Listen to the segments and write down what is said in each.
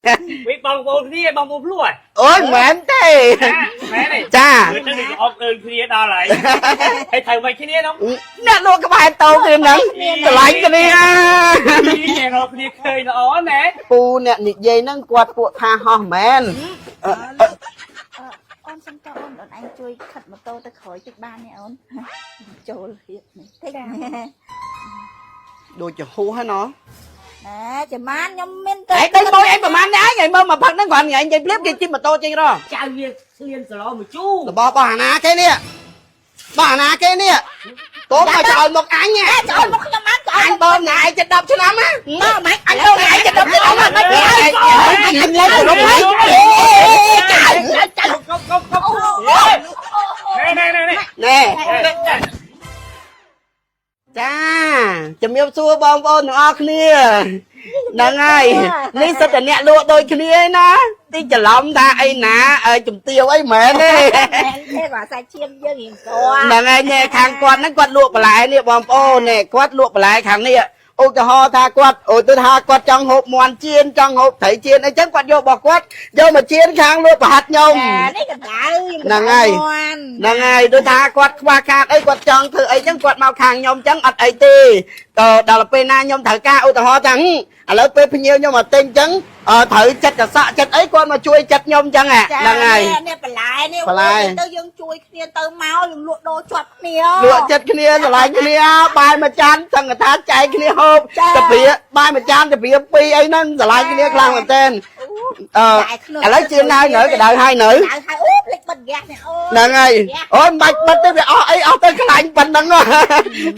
វិញបងប្អូនគ្នាបងប្អូនភ្លួ អូយមិនមែនទេ មែនទេ ចា មើលទៅដូចអកអើនគ្នាដល់ហើយហើយត្រូវមិនគ្នានោះ អ្នកលក់ក្បែរតោគ្នាហ្នឹងស្រឡាញ់គ្នា គ្នារកគ្នាឃើញល្អណែ ពូអ្នកនិយាយហ្នឹងគាត់ពួកថាហោះមែន អូនសុំតអូនអូនឯងជួយខិតម៉ូតូទៅក្រោយតិចបានទេអូនចូលហៀបនេះតិចណែ ដូចជាហួសហ្នឹងណោះ ចាំបានខ្ញុំមាន ឯងដេញម៉ួយឯងប្រហែលនេះឯងឯងមើលមកផឹកហ្នឹងគ្រាន់តែឯងនិយាយភ្លាមគេជិះម៉ូតូចេញរ ចៅវាស្លៀនសឡមួយជូ របស់របស់អាណាគេនេះរបស់អាណាគេនេះតោះមកចោលមកអញហ៎ ចោលមកខ្ញុំបានចោល អញបើណាឯងចិត្ត10ឆ្នាំណា មកមិន អញបើណាឯងចិត្ត10ឆ្នាំណាមិនឯងអញលែងគោរពឯងចៅ ចៅ កុំកុំកុំណែណែណែ ណែចាជំរាបសួរបងប្អូនទាំងអស់គ្នាហ្នឹងហើយនេះសិតតែអ្នកលក់ដូចគ្នាឯណាទីច្រឡំថាអីណាជំទាវអីមែនទេ មែនទេបាទសាច់ឈាមយើងរៀងស្គាល់ ហ្នឹងហើយនេះខាងគាត់ហ្នឹងគាត់លក់បន្លែនេះបងប្អូននេះគាត់លក់បន្លែខាងនេះឧទាហរណ៍ថាគាត់ឧទាហរណ៍គាត់ចង់ហូបមាន់ចៀនចង់ហូបត្រីចៀនអីចឹងគាត់យករបស់គាត់យកមកចៀនខាងលក់ប្រហិតខ្ញុំ នេះកណ្ដៅ ហ្នឹងហើយហ្នឹងហើយដូចថាគាត់ខ្វះខាតអីគាត់ចង់ធ្វើអីចឹងគាត់មកខាងខ្ញុំចឹងអត់អីទេតដល់ពេលណាខ្ញុំត្រូវការឧទាហរណ៍ថាឥឡូវពេលភ្ញៀវខ្ញុំមកទិញចឹងត្រូវចិត្តកសក់ចិត្តអីគាត់មកជួយចិត្តខ្ញុំចឹងហ្នឹងហើយ នេះបន្លែនេះទៅយើងជួយគ្នាទៅមកយើងលក់ដូរជាប់គ្នា លក់ចិត្តគ្នាស្រឡាញ់គ្នាបាយមួយចានសង្កថាចែកគ្នាហូបតាព្រាបាយមួយចានតាព្រាពីរអីហ្នឹងស្រឡាញ់គ្នាខ្លាំងមែនទែនអឺឥឡូវជឿនហើយនៅកដៅហើយនៅ ដៅហើយអូភ្លេចបិទហ្គាសនេះអូ ហ្នឹងហើយអូយមិនបាច់បិទទេវាអស់អីអស់ទៅខ្លាញ់ប៉ុណ្ណឹង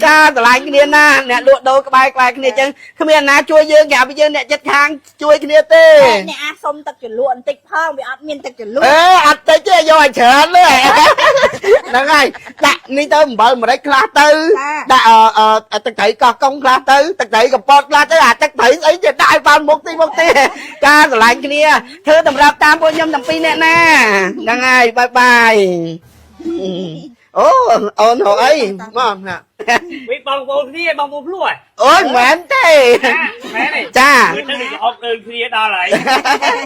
ចាស្រឡាញ់គ្នាណាអ្នកលក់ដូរក្បែរក្បែរគ្នាអញ្ចឹងគ្មានណាជួយយើងគេឲ្យយើងអ្នកចិត្តខាងជួយគ្នាទេ អ្នកអាសុំទឹកជ្រលក់បន្តិចផងវាអត់មានទឹកជ្រលក់ អេអត់តិចទេយកឲ្យច្រើនទេហ្នឹងហើយដាក់នេះទៅអំបិលម្រេចខ្លះទៅដាក់អឺទឹកត្រីកោះកុងខ្លះទៅទឹកត្រីកំពតខ្លះទៅអាទឹកត្រីស្អីគេដាក់ឲ្យបានមុខទីមុខទីការស្រឡាញ់គ្នាធ្វើតម្រាប់តាមពួកខ្ញុំទាំងពីរអ្នកណាហ្នឹងហើយបាយបាយអូអូនរកអីមកណា វិញបងប្អូនគ្នាបងប្អូនភ្លួ អូយមិនមែនទេ មែនទេ ចា មើលទៅដូចអកអើនគ្នាដល់ហើយ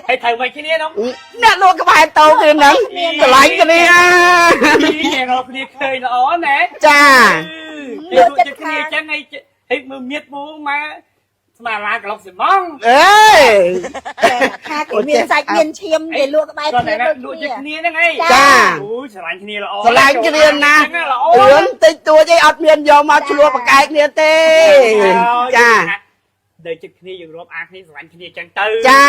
ហើយត្រូវមិនគ្នានោះ អ្នកលក់ក្បែរតោគ្នាហ្នឹងស្រឡាញ់គ្នា គ្នារកគ្នាឃើញល្អណែ ចា លក់ចិត្តគ្នាចឹងហើយហើយមើលមៀតពូម៉ែស្មាឡាក្លុកស៊ីម៉ង អេ ថាគេមានសាច់មានឈាមគេលក់ក្បែរ គាត់ គ្នា តែ ដូចគ្នា លក់ចិត្តគ្នាហ្នឹងឯង ចា អូយស្រឡាញ់គ្នាល្អ ស្រឡាញ់គ្នាណាស់ ល្អ រឿងតិចតួចអីអត់មានយកមកឆ្លោះប្រកែកគ្នាទេចា នៅចិត្តគ្នាយើងរាប់អានគ្នាស្រឡាញ់គ្នាចឹងទៅ ចា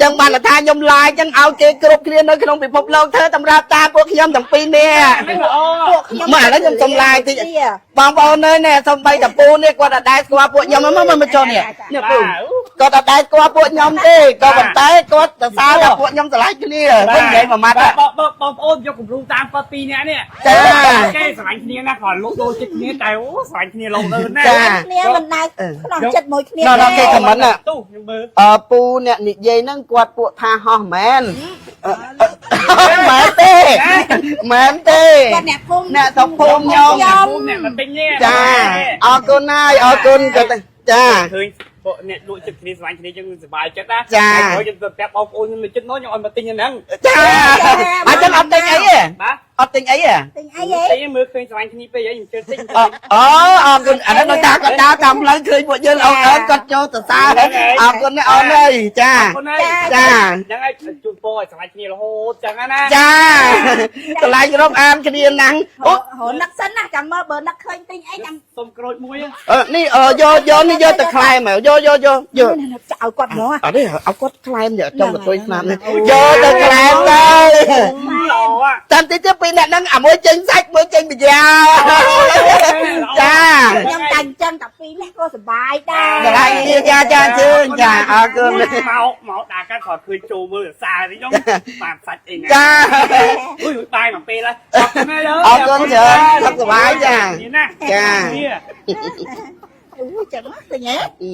ចឹងបានថាខ្ញុំឡាយចឹងឲ្យគេគ្រប់គ្នានៅក្នុងពិភពលោកធ្វើតម្រាប់តាមពួកខ្ញុំទាំងពីរនាក់ ហ្នឹងល្អ ពួកខ្ញុំ មកឥឡូវខ្ញុំសុំឡាយតិចបងប្អូនអើយនេះសំបីតពូនេះគាត់អត់ដែរស្គាល់ពួកខ្ញុំមកមកមកចុះនេះនេះពូគាត់អត់ដែរស្គាល់ពួកខ្ញុំទេក៏ប៉ុន្តែគាត់សរសើរថាពួកខ្ញុំស្រឡាញ់គ្នាវិញនិយាយមួយម៉ាត់ បងបងប្អូនយកគំរូតាមគាត់ពីរនាក់នេះ ចា គេស្រឡាញ់គ្នាណាស់គាត់លក់ដូរចិត្តគ្នាតែអូស្រឡាញ់គ្នាលោទៅណា ចា គ្នាមិនដែរក្នុងចិត្តមួយគ្នា ដល់គេខមមិនណា ទូខ្ញុំមើល អឺពូអ្នកនិយាយហ្នឹងគាត់ពួកថាហោះមែនមែនទេមែនទេ គាត់អ្នកភូមិ អ្នកស្រុកភូមិខ្ញុំ អ្នកមកទិញនេះ ចាអរគុណណាស់អរគុណគាត់ចា ឃើញពួកអ្នកលក់ចិត្តគ្នាស្រឡាញ់គ្នាចឹងសប្បាយចិត្តណា ចា ហើយខ្ញុំទៅប្រាប់បងប្អូនខ្ញុំនៅចិត្តនោះខ្ញុំឲ្យមកទិញហ្នឹង ចាអញ្ចឹងអត់ទិញអីទេ បាទ អត់ទិញអីទេ ទិញអីហ៎ ទិញមើលឃើញស្រឡាញ់គ្នាពេកហើយខ្ញុំជឿទិញ អូអរគុណអានេះដល់តាគាត់ដើរតាមផ្លូវឃើញពួកយើងអរគុណគាត់ចូលទៅសើអរគុណណាស់អូនអើយចា អរគុណហើយ ចា ហ្នឹងហើយជូនពរឲ្យស្រឡាញ់គ្នារហូតចឹងណា ចាស្រឡាញ់រាប់អានគ្នាណាស់អូ រនឹកសិនណាចាំមើលបើនឹកឃើញទិញអីចាំ សុំក្រូចមួយ អឺនេះយកយកនេះយកទៅខ្លែមយកយកយកយក ចៅគាត់ហ្មង អត់ទេឲ្យគាត់ខ្លែមយកចង់ទៅទុយស្នាមនេះយកទៅខ្លែមទៅ ល្អ តាមទីទៀតពីអ្នកហ្នឹងអាមួយចេញសាច់មួយចេញបយ៉ាចា ខ្ញុំតែអញ្ចឹងតែពីរនេះក៏សប្បាយដែរ ស្រឡាញ់គ្នាចាចាជឿចាអរគុណ មកមកដាក់កាត់គាត់ឃើញចូលមើលសារនេះខ្ញុំបានសាច់អីណា ចា អុយបាយមកពេលហើយអរគុណហើយ អរគុណច្រើនសុខសប្បាយចា នេះណា ចា អូចឹងឃើញទេ អឺ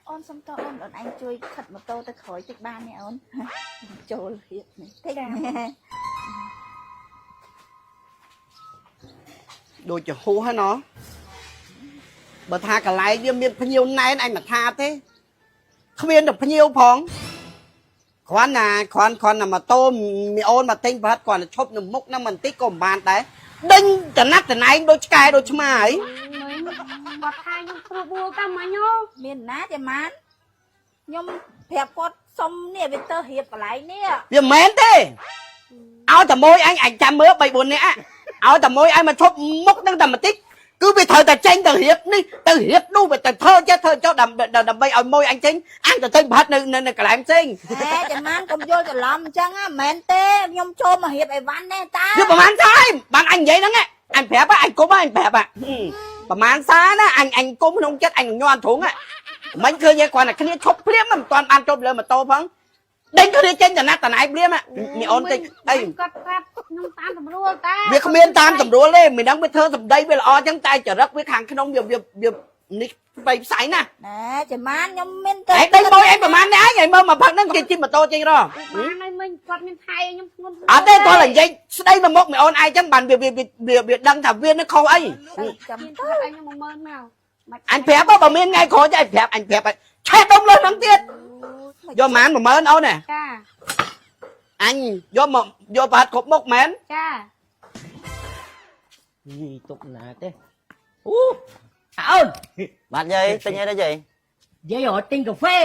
អូនសុំតអូនអូនឯងជួយខិតម៉ូតូទៅក្រោយតិចបានទេអូនចូលហៀបនេះតិចណែ ដូចជាហួសហ្នឹងណោះបើថាកន្លែងវាមានភ្ញៀវណែនអញមិនថាទេគ្មានតែភ្ញៀវផងគ្រាន់ណាគ្រាន់គ្រាន់ណាម៉ូតូមីអូនមកទិញប្រហិតគ្រាន់តែឈប់នៅមុខហ្នឹងបន្តិចក៏មិនបានដែរដេញតំណាត់តំណែងដូចឆ្កែដូចឆ្មាអី មិញគាត់ថាខ្ញុំព្រោះបួលតាមមិញហ៎ មានណាទេម៉ានខ្ញុំប្រាប់គាត់សុំនេះវាទៅរៀបកន្លែងនេះ វាមិនមែនទេឲ្យតែមួយអញអញចាំមើល3 4នាក់ឲ្យតែមួយអញមកឈប់មុខហ្នឹងតែបន្តិចគឺវាត្រូវតែចេញទៅរៀបនេះទៅរៀបនោះវាទៅធ្វើចេះធ្វើចុះដើម្បីដើម្បីឲ្យមួយអញចេញអញទៅទិញប្រហិតនៅនៅកន្លែងផ្សេង ហេចាំម៉ានកុំយល់ច្រឡំអញ្ចឹងណាមិនមែនទេខ្ញុំចូលមករៀបអីវ៉ាន់នេះតា វាប្រហែលសាយបានអញនិយាយហ្នឹងអញប្រាប់អញគុំអញប្រាប់ប្រហែលសាណាអញអញគុំក្នុងចិត្តអញញ័រទ្រង់មិនឃើញទេគ្រាន់តែគ្នាឈប់ភ្លាមមិនតាន់បានជប់លើម៉ូតូផងដេញគ្នាចេញតំណាត់តំណែងភ្លាមមីអូនតិចអី គាត់ប្រាប់ខ្ញុំតាមតម្រួលតា វាគ្មានតាមតម្រួលទេមិនដឹងវាធ្វើសម្ដីវាល្អចឹងតែចរិតវាខាងក្នុងវាវាវានេះបៃផ្សៃណា ណែចាំម៉ានខ្ញុំមានទៅ ឯងដេញមួយឯងប្រហែលនេះឯងឯងមើលមកផឹកហ្នឹងគេជិះម៉ូតូចេញរ បានហើយមិញគាត់មានថៃខ្ញុំធ្ងន់ អត់ទេគាត់តែនិយាយស្ដីមកមុខមីអូនឯងចឹងបានវាវាវាដឹងថាវានឹងខុសអី ចាំ មាន ទៅ ថៃខ្ញុំ10000មក អញប្រាប់បើមានថ្ងៃក្រោយអញប្រាប់អញប្រាប់ឆេះដុំលើហ្នឹងទៀតយកប្រហែល10000អូនណា ចា អញយកមកយកប្រហិតគ្រប់មុខមែន ចា យីទុកណាទេអូអូន បាទយាយទិញអីដែរយាយ យាយរត់ទិញកាហ្វេ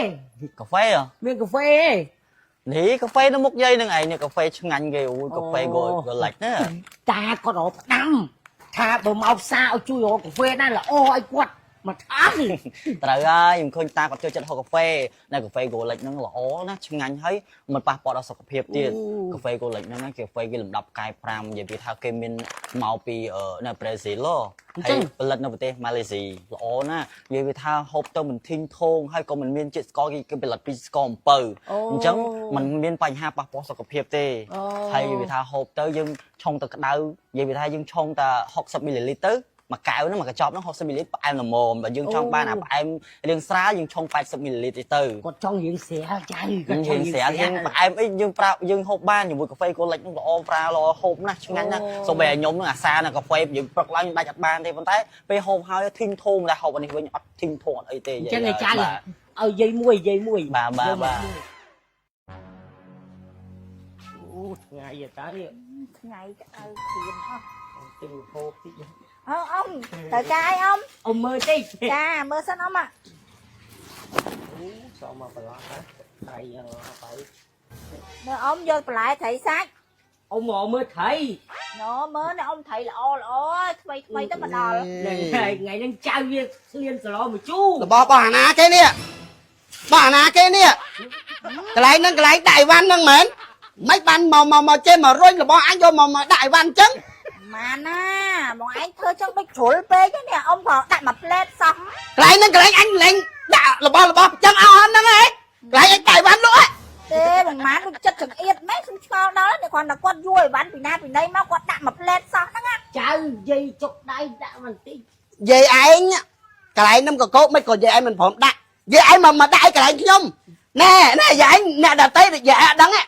កាហ្វេហ៎ មានកាហ្វេទេ នេះកាហ្វេនៅមុខយាយនឹងឯងនេះកាហ្វេឆ្ងាញ់គេអូយកាហ្វេក៏ក៏លិចណា តាគាត់រកផ្ដាំថាបើមកផ្សារឲ្យជួយរកកាហ្វេណាល្អឲ្យគាត់មកថានេះ ត្រូវហើយខ្ញុំឃើញតាគាត់ចូលចិត្តហូបកាហ្វេនៅកាហ្វេក៏លិចហ្នឹងល្អណាស់ឆ្ងាញ់ហើយមិនប៉ះពាល់ដល់សុខភាពទៀតកាហ្វេក៏លិចហ្នឹងណាកាហ្វេគេលំដាប់ផ្កាយ5និយាយពីថាគេមានមកពីនៅប្រេស៊ីលហើយផលិតនៅប្រទេសម៉ាឡេស៊ីល្អណាស់និយាយពីថាហូបទៅមិនធីងធងហើយក៏មិនមានជាតិស្ករគេផលិតពីស្ករអំពៅអញ្ចឹងมันមានបញ្ហាប៉ះពាល់សុខភាពទេ ហើយវាថាហូបទៅយើងឆុងទៅក្តៅនិយាយវាថាយើងឆុងតែ60មីលីលីត្រទៅមួយកែវហ្នឹងមួយកញ្ចប់ហ្នឹង60មីលីលីត្រផ្អែមល្មមបើយើងចង់បានអាផ្អែមរាងស្រាលយើងឆុង80មីលីលីត្រទៅ គាត់ចង់រៀងស្រាលចៅ យើងរាងស្រាលយើងផ្អែមអីយើងប្រើយើងហូបបានជាមួយកាហ្វេកូលិចហ្នឹងល្អប្រើល្អហូបណាស់ឆ្ងាញ់ណាស់សូម្បីតែខ្ញុំហ្នឹងអាសាណាកាហ្វេយើងព្រឹកឡើងដាច់អត់បានទេប៉ុន្តែពេលហូបហើយធីងធោងតែហូបអានេះវិញអត់ធីងធោងអត់អីទេ អញ្ចឹងឯចៅឲ្យយាយមួយយាយមួយ បាទបាទបាទ អូថ្ងៃតានេះ ថ្ងៃក្តៅគ្រៀមអស់ ទិញហូបតិច អើអ៊ំត្រូវការអីអ៊ំ អ៊ំមើលតិច ចាមើលសិនអ៊ំអា អូសមមកប្រឡោះហើយទៅ មើលអ៊ំយកបន្លែត្រីសាច់ អ៊ំមកមើលថៃ ណូមើលនេះអ៊ំត្រីល្អល្អថ្មីថ្មីទៅមកដល់ ហ្នឹងហើយថ្ងៃហ្នឹងចៅវាស្លៀនសឡមួយជូរ របស់របស់អាណាគេនេះរបស់អាណាគេនេះកន្លែងហ្នឹងកន្លែងដាក់អីវ៉ាន់ហ្នឹងមែនមិនបានមកមកមកចេះមករុញរបស់អញយកមកមកដាក់អីវ៉ាន់អញ្ចឹង ម៉ាណាបងឯងធ្វើចឹងដូចជ្រុលពេកនេះអ៊ំក៏ដាក់មួយផ្លែតសោះ កន្លែងហ្នឹងកន្លែងអញកន្លែងដាក់របស់របស់អញ្ចឹងអស់ហ្នឹងឯងកន្លែងអញដាក់អីវ៉ាន់លក់ហ៎ ទេបងម៉ានដូចចិត្តចង្អៀតម៉េចខ្ញុំឆ្ងល់ដល់តែគាត់តែគាត់យួរអីវ៉ាន់ពីណាពីណីមកគាត់ដាក់មួយផ្លែតសោះហ្នឹងណា ចៅយាយចុកដៃដាក់បន្តិច យាយឯងកន្លែងហ្នឹងក៏កោកមិនក៏យាយឯងមិនព្រមដាក់យាយឯងមកមកដាក់ឯកន្លែងខ្ញុំណែណែយាយឯងអ្នកដតីយាយឯងអត់ដឹងហ៎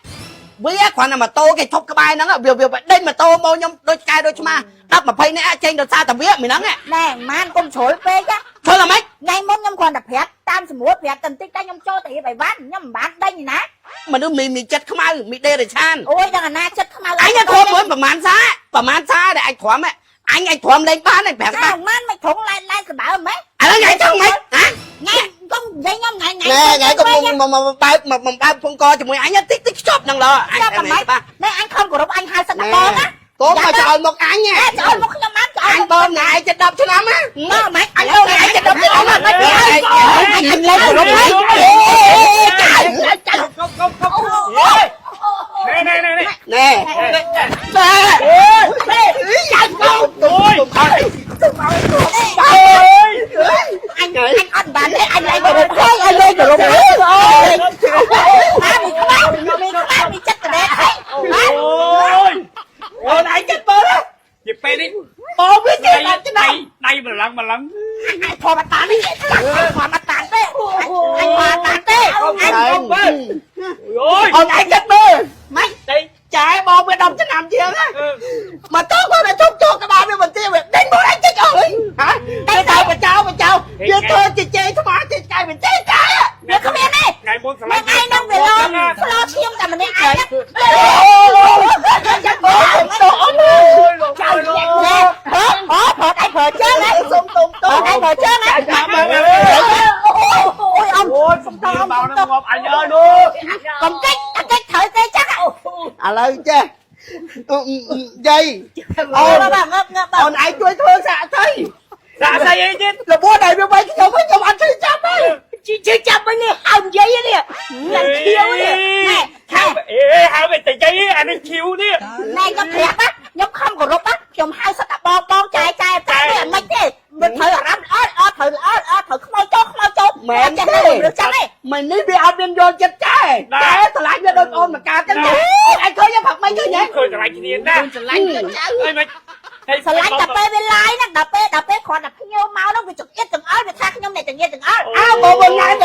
វាគ្រាន់តែម៉ូតូគេឈប់ក្បែរហ្នឹងវាវាដេញម៉ូតូមកខ្ញុំដូចឆ្កែដូចឆ្មា10 20នាក់ចេញដោយសារតែវាមិនហ្នឹង ណែម៉ានកុំជ្រុលពេកណា ធ្វើល្មិច ថ្ងៃមុនខ្ញុំគ្រាន់តែប្រាប់តាមស្រួលប្រាប់តែបន្តិចតែខ្ញុំចូលទៅរៀបអីវ៉ាន់ខ្ញុំមិនបានដេញណា មនុស្សមានមានចិត្តខ្មៅមានដេរឆាន អូយដល់អាណាចិត្តខ្មៅ អញធំមួយប្រហែលសាប្រហែលសាដែលអញទ្រាំអញអញទ្រាំលេងបានអញប្រាប់ ចាម៉ានមិនត្រង់ឡែនឡែនសបើម៉េច ឥឡូវថ្ងៃចង់ម៉េចហ៎ ថ្ងៃកុំនិយាយខ្ញុំថ្ងៃថ្ងៃ ណែថ្ងៃក៏មកមកបែបមកបែបពងកជាមួយអញតិចតិចខ្ចប់ហ្នឹងឡអញ ចាប់មិន បាទ ណែអញខំគោរពអញហៅសិនតបងណា កូនមកចោលមកអញ ណែចោលមកខ្ញុំបានចោល អញបងណែឯងចិត្ត10ឆ្នាំណា មកម៉េច អញបងឯងចិត្ត10ឆ្នាំណាអញអញលេងគោរពឯង ចៅ កុំកុំកុំ ណែណែណែណែ ណែណែចៅកូន អូយ អញអញអត់បានទេអញលែងគោរពហើយអញលែងគោរពហើយអូយណាមីខ្មៅមីខ្មៅមីចិត្តកណែហើយ អូយ អូនឯងចិត្តមើល ជាពេលនេះ បងវាចេះ ដៃ ដល់ឆ្នាំ ដៃដៃម្លឹងម្លឹង អញធម្មតានេះធម្មតាទេអញធម្មតាទេអញ អូយ អូនឯងចិត្តមើលម៉េចតែចែបងវា10ឆ្នាំជាងណាមកតោះគាត់តែជុកជុកក្បាលវាបន្ទាវាដេញមក មើលជើងណា មកមក អូយអំ អូយសំតបោនឹងងាប់អញអើយនោះ កុំកិច្ចអាកិច្ចត្រូវគេចឹង ឥឡូវចេះយាយ អូនបាទងើបងើប អូនឯងជួយធ្វើសាក់ថៃ សាក់ស្អីអីទៀត របួសដែលវាវាយខ្ញុំខ្ញុំអត់ឈឺចាប់ទេ ជឿចាប់វិញនេះហើមយាយនេះឡើងខៀវនេះណែ ហៅអេហៅទៅចៃអានេះឈីវនេះ ណែខ្ញុំប្រាប់ណាខ្ញុំខំគោរពណាខ្ញុំហៅសិតតែបងបងចែចែតែវាមិនទេមិនត្រូវអារម្មណ៍ល្អល្អត្រូវល្អល្អត្រូវខ្មោចចូលខ្មោចចូលចេះតែរឿងចឹងទេ មិននេះវាអត់មានយល់ចិត្តចែចែស្រឡាញ់វាដូចអូនមកកើតចឹងឯងឃើញផឹកមិនឃើញទេ ឃើញស្រឡាញ់គ្នាណា ស្រឡាញ់ចៅ អីមិន ស្រឡាញ់តែពេលវាឡាយហ្នឹងដល់ពេលដល់ពេលគ្រាន់តែភ្ញៀវមកហ្នឹងវាចង្អៀតចង្អល់វាថាខ្ញុំអ្នកចង្អៀតចង្អល់ អើបើបងណែត